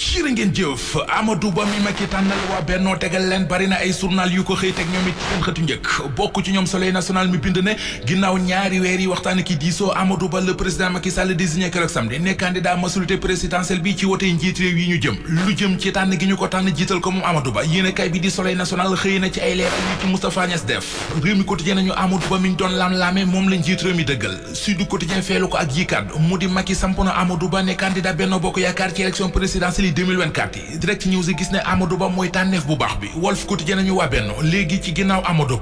jërë ngeen jëf Amadou Ba mi Macky tànnal waa Benno tegal leen bari na ay journal yu ko xëy teg ñoom it seen xëtu njëkk bokk ci ñoom Soleil national mi bind ne ginnaaw ñaari weer yi waxtaan ki diisoo Amadou Ba le président Macky Sall désigné keroog samedi ne candidat majorité présidentielle bi ci wote njiit réew yi ñu jëm lu jëm ci tànn gi ñu ko tànn jiital ko moom Amadou Ba yéenekaay bi di Soleil national xëy na ci ay leeral yi ci Moustapha Niasse def réew mi quotidien nañu Amadou Ba mi ñu doon lam-laame moom la njiit réew mi dëggal Sud Quotidien feelu ko ak yi kàddu mu di Macky samp na Amadou Ba ne candidat Benno Bokk Yaakaar ci élection présidentielle yi 2024 yi Direct News gis ne Amadou Ba mooy tànneef bu baax bi Walf Quotidien nañu waa Benno léegi ci ginnaaw Amadou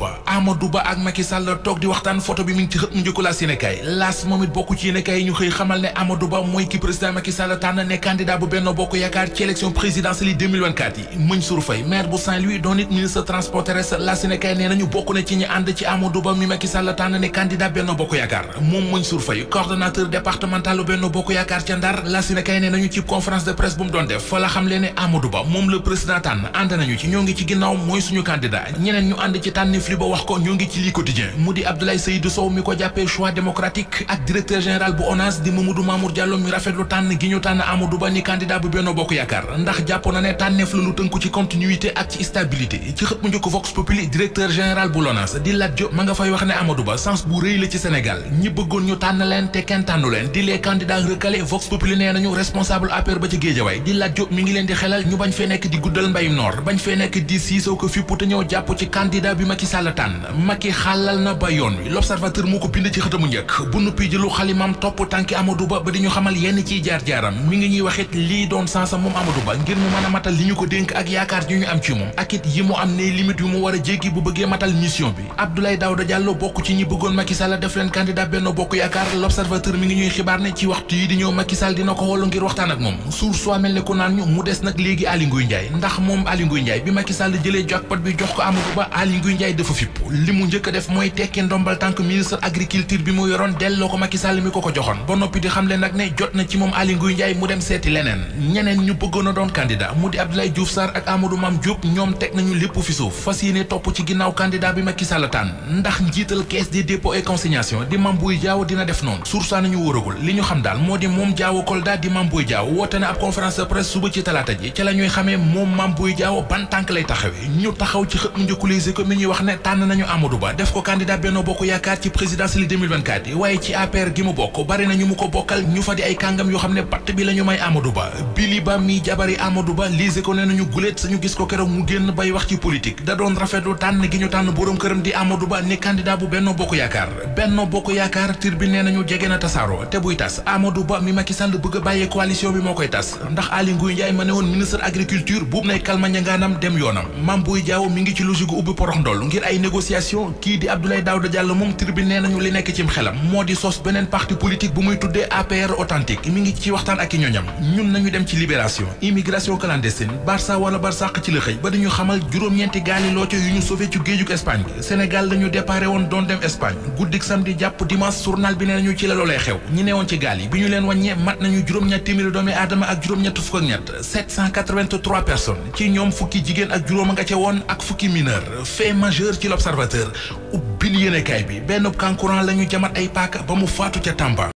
Ba ak Macky Sall toog di waxtaan photo bi mi ngi ci xët mu njëkk la yéenekaay L'As moom it bokk ci yéenekaay yi ñu xëy xamal ne Amadou Ba mooy ki président Macky Sall tànn ne candidat bu Benno Bokk Yaakaar ci élection présidentielle yi 2024 yi Mansour Faye maire bu Saint-Louis doon it ministre transport terrestre la yéenekaay nee nañu bokk na ci ñi ànd ci Amadou Ba mi Macky Sall tànn ne candidat Benno Bokk Yaakaar moom Mansour Faye coordonnateur départemental Benno Bokk Yaakaar ca Ndar la yéenekaay nee nañu ci conférence de presse bu mu doon def fa la xam leen ne Amadou Ba moom le président tànn ànd nañu ci ñoo ngi ci ginnaaw mooy suñu candidat ñeneen ñu ànd ci tànneef li ba wax ko ñoo ngi ci lii quotidien mu di Abdoulaye Seydou Sow mi ko jàppee choix démocratique ak directeur général bu ONAS di Mamadou Mamour Diallo mi rafetlu tànn gi ñu tànn Amadou Ba ni candidat bu Benno Bokk Yaakaar ndax jàpp na ne tànneef la lu tënku ci continuité ak ci stabilité ci xët mu njëkk Vox Populi directeur général bu l'ONAS di Lat Diop ma nga fay wax ne Amadou Ba sens bu rëy la ci Sénégal ñi bëggoon ñu tànn leen te kenn tànnu leen di les candidats recalés Vox Populi nee nañu responsable APR ba ci Guédiawaye di Lat Diop mi ngi leen di xelal ñu bañ fee nekk di guddal mbayum noor bañ fee nekk di siisoo ko fippu te ñëw jàpp ci candidat bi Macky Sall tànn Macky xàllal na ba yoon wi l'observateur moo ko bind ci xëtamu njëkk bu nuppi jëlu xalimam topp tànki Amadou Ba ba di ñu xamal yenn ciy jaar-jaaram mi ngi ñuy waxit lii doon sansa moom Amadou Ba ngir mu mën a matal li ñu ko dénk ak yaakaar yu ñu am ci moom ak it yi mu am ne limite yu mu war a jéggi bu bëggee matal mission bi Abdoulaye Daouda Diallo bokk ci ñi bëggoon Macky Sall def leen candidat Benno Bokk Yaakaar l'observateur mi ngi ñuy xibaar ne ci waxtu yi di ñëw Macky Sall dina ko wolu ngir waxtaan ak moom suur soo mel ne ko naan ñu mu des nag léegi Aly Ngouille Ndiaye ndax moom Aly Ngouille Ndiaye bi Macky Sall jëlee jackpot bi jox ko Amadou Ba Aly Ngouille Ndiaye dafa fipp li mu njëkk a def mooy tekki ndombal tànk ministre agriculture bi mu yoroon delloo ko Macky Sall mi ko joxoon ba noppi di xam leen nag ne jot na ci moom Aly Ngouille Ndiaye mu dem seeti leneen ñeneen ñu bëggoon a doon candidat mu di Abdoulaye Diouf Sarr ak Amadou Mame Diop ñoom teg nañu lépp fi suuf fas yéene topp ci ginnaaw candidat bi Macky Sall tànn ndax njiital caisse des dépôts et consignation di Mame Boye Diao dina def noonu sursaa nañu wóoragul li ñu xam daal moo di moom Diao Kolda di Mame Boye Diao woote na ab conférence de presse suba ci talaata ji ca la ñuy xamee moom Mame Boye Diao ban tànk lay taxawee ñu taxaw ci xët mu njëkk Les Échos mi ñuy wax ne tànn nañu Amadou Ba def ko candidat Benno Bokk Yaakaar ci présidentielle 2024 yi waaye ci APR gi mu bokk bari nañu mu ko bokkal ñu fa di ay kàngam yoo xam ne patt bi la ñu may Amadou Ba Bili Ba mi jabari Amadou Ba Les Échos ne nañu guléet sañu gis ko keroog mu génn bay wax ci politique da doon rafetlu tànn gi ñu tànn boroom këram di Amadou Ba ni candidat bu Benno Bokk Yaakaar Benno Bokk Yaakaar Tribune nee nañu jege na tasaaroo te buy tas Amadou Ba mi Macky Sall bëgg a bàyyee coalition bi moo koy tas ndax Aly Ngouille Ndiaye ma ne woon ministre agriculture buub nay kalma ñangaanam dem yoonam Mame Boye Diao mi ngi ci logique ubbi porox ndol ngir ay négociation kii di Abdoulaye Daouda Diallo moom Tribune nee nañu li nekk cim xelam moo di sos beneen parti politique bu muy tuddee APR authentique mi ngi ci waxtaan ak i ñoñam ñun nañu dem ci libération immigration clandestine Barça wala Barsaq ci la xëy ba dañu xamal juróom-ñeenti gaali looco yu ñu sauvé ci géejug Espagne Sénégal lañu déparé woon doon dem Espagne guddik samedi jàpp dimanche journal bi nee nañu ci la loolee xew ñi newoon ci gaal yi bi ñu leen wàññee mat nañu juróom-ñett téeméeri doomi aadama ak juróom-ñett fukk ak ñett 783 personnes ci ñoom fukki jigéen ak juróom a nga ca woon ak fukki mineur fait majeur ci l'observateur ubbil yéenekaay bi benn kankurang lañu jamat ay paaka ba mu faatu ca Tamba